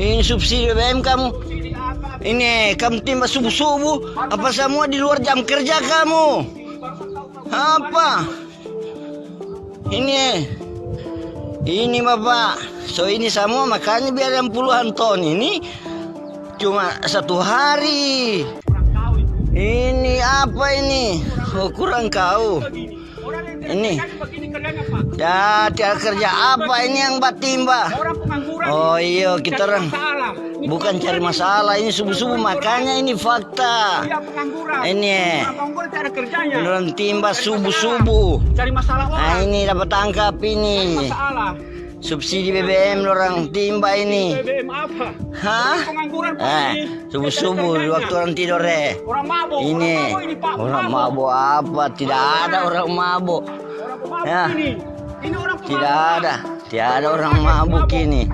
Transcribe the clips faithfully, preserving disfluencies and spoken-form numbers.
Ini subsidi B B M kamu. Ini kamu timba subuh-subuh. Apa samua di luar jam kerja kamu? Apa? Ini, ini Bapak. So ini samua makanya biar yang puluhan ton ini cuma satu hari. Ini apa ini? Oh, kurang kau. Ini. Ya, tiada kerja apa ini yang batimba? Oh iyo, kita orang bukan cari masalah. Ini subuh-subuh, makanya ini fakta. Ini. Orang timba subuh-subuh. Nah, ini dapat tangkap ini. Subsidi B B M orang timba ini. Hah? Eh, subuh-subuh waktu orang tidor, eh. Ini orang mabo apa? Tidak ada orang mabo. Ya. Tidak ada. Tidak ada orang mabuk ini.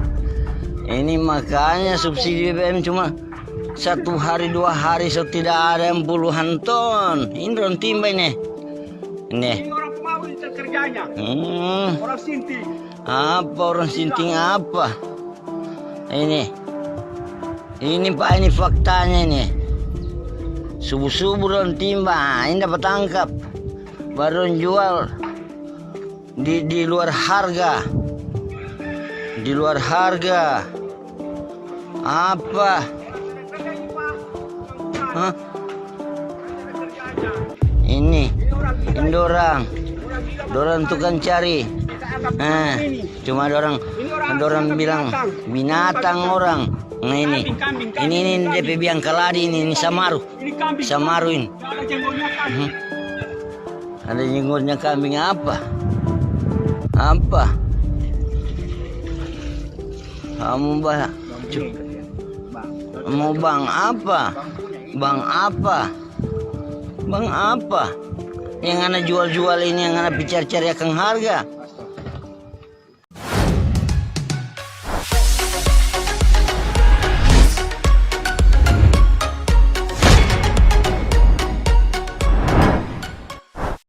Ini makanya subsidi B B M cuma satu hari, dua hari, so tidak ada yang puluhan ton. Ini orang timba ini. Ini. Ini orang pemabuk kerjanya. Hmm. Orang Sinting. Apa orang Sinting apa? Ini. Ini, Pak, ini faktanya ini. Subuh-subuh dong timba, ini dapat tangkap. Baru dong jual di, di luar harga. Di luar harga. Apa? Hah? Ini, ini dorang. Dorang tukang cari. Eh, cuma dorang, dorang bilang binatang orang. Nah, ini. Ini, ini depe biang kaladi ini, ini samaru. Samaru ini. Hmm. Ada jenggotnya kambing apa? Apa? Kamu ba-, mau bang apa? Bang apa? Bang apa? Yang ngana jual-jual ini, yang ngana pi cari-cari akang harga?